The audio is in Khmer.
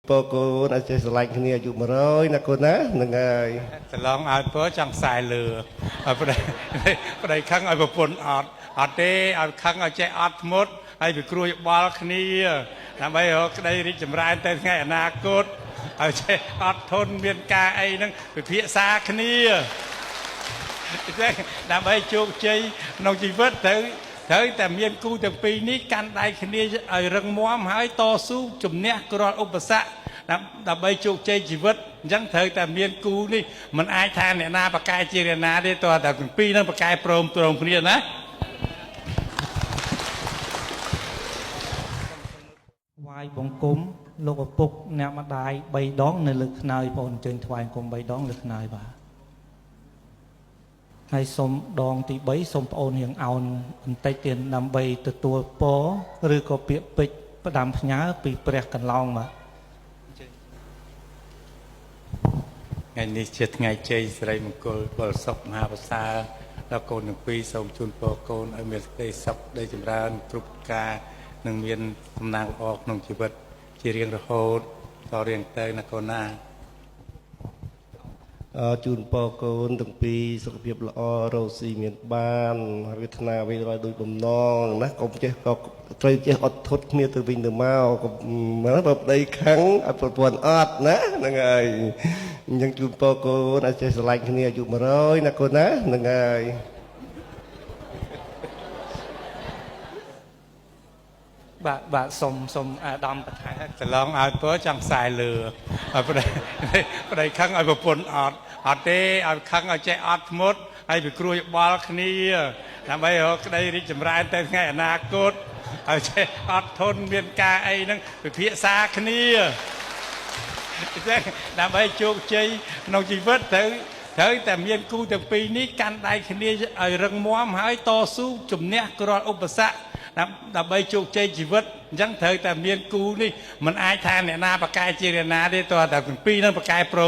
ពរកូនឲ្យចេះស្រឡាញ់គ្នាអាយុ100ណាកូនណាហ្នឹងហើយ ច្រឡងឲ្យពរចង់ខ្សែលើឲ្យប្តីប្តីខឹងឲ្យប្រពន្ធអត់អត់ទេឲ្យខឹងឲ្យចេះអត់ធ្មត់ហើយពិគ្រោះយោបល់គ្នាដើម្បីរកក្តីរីកចម្រើនទៅថ្ងៃអនាគតឲ្យចេះអត់ធន់មានការអីហ្នឹងពិភាក្សាគ្នាអញ្ចឹងដើម្បីជោគជ័យក្នុងជីវិតត្រូវត្រូវតែមានគូទាំងពីរនេះកាន់ដៃគ្នាឲ្យរឹងមាំហើយតស៊ូជំនះរាល់ឧបសគ្គដើម្បីជោគជ័យជីវិតអញ្ចឹងត្រូវតែមានគូនេះมันអាចថាអ្នកណាប្រកែជាអ្នកណាទេតើតែទាំងពីរហ្នឹងប្រកែព្រមព្រមគ្នាណា ថ្វាយបង្គំលោកឪពុកអ្នកម្ដាយ3ដងនៅលើខ្នើយបងអញ្ជើញថ្វាយបង្គំ3ដងលើខ្នើយបាទហើយសូមដងទី3សូមប្អូនរៀងអោនបន្តិចទៀតដើម្បីទទួលពរឬក៏ពាក្យពេចន៍ផ្ដាំផ្ញើពីព្រះកន្លងបាទ ថ្ងៃនេះជាថ្ងៃជ័យសិរីមង្គលបុលសុខមហាប្រសើរដល់កូនទាំងពីរសូមជូនពរកូនឲ្យមានសេចក្តីសុខដែលចម្រើនគ្រប់ការនិងមានសំណាងល្អក្នុងជីវិតជារៀងរហូតតរៀងទៅណាកូនណា ជូនពរកូនទាំងពីរសុខភាពល្អរកស៊ីមានបានហើយវាថ្នាវិញឲ្យដូចបំណងណាកុំចេះក៏ត្រូវចេះអត់ធត់គ្នាទៅវិញទៅមកកុំណាបើប្តីខឹងឲ្យប្រពន្ធអត់ណាហ្នឹងហើយអញ្ចឹងជូនពរកូនឲ្យចេះស្រឡាញ់គ្នាអាយុ100ណាកូនណាហ្នឹងហើយ បាទបាទសូមសូមអាដាមបន្ថែម ច្រឡងឲ្យពរចង់ខ្សែលើឲ្យប្តីប្តីខឹងឲ្យប្រពន្ធអត់អត់ទេឲ្យខឹងឲ្យចេះអត់ធ្មត់ហើយពិគ្រោះយោបល់គ្នាដើម្បីរកក្តីរីកចម្រើនទៅថ្ងៃអនាគតឲ្យចេះអត់ធន់មានការអីហ្នឹងពិភាក្សាគ្នាអញ្ចឹងដើម្បីជោគជ័យក្នុងជីវិតត្រូវត្រូវតែមានគូទាំងពីរនេះកាន់ដៃគ្នាឲ្យរឹងមាំហើយតស៊ូជំនះរាល់ឧបសគ្គដើម្បីជោគជ័យជីវិតអញ្ចឹងត្រូវតែមានគូនេះมันអាចថាអ្នកណាប្រកែជាអ្នកណាទេតើតែទាំងពីរហ្នឹងប្រកែព្រម